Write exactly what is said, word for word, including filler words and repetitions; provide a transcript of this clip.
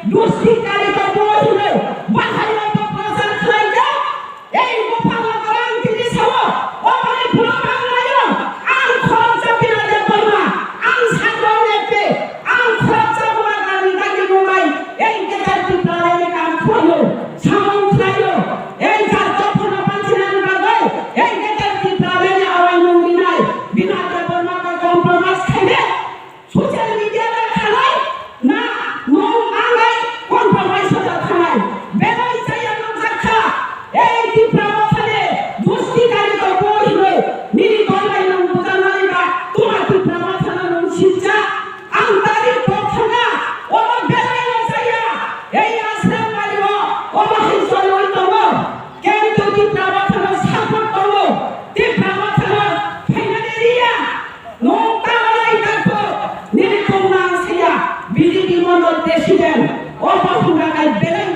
Dusti kari to bo hino, bahai no to prochar khlai jak. Ei buphang no gorang tini sao, o bani phuno bang nayo, ang khoroksa Bina Debbarma, ang sakno nekte, ang khoroksa Bubagrani dagi nungnai, ei Greater Tipraland ni kam khlaio, samung khlaio, ei jar dophano panchinani bagwi, ei Greater Tipraland ni awai nungrinai, Bina Debbarma to compromise khaide. Social media da khalai na nung angai compromise hoja thanai. Belai chaya nung jakha. Ei Tipra mothane dusti kari to bo hinoi. Nini tonglai nung bujanani ba tuma Tipra mothana nung sijak. Ang tari kok thanga. Omo belai no chaya. Ei asram bari o. Omo hai choloi tongo. Kento Tipra mothano support tongo. Tipra mothano phainani riya. Nung ta malai dakho, nini tongna ang saya, B J P mondol president, o bahura kai belai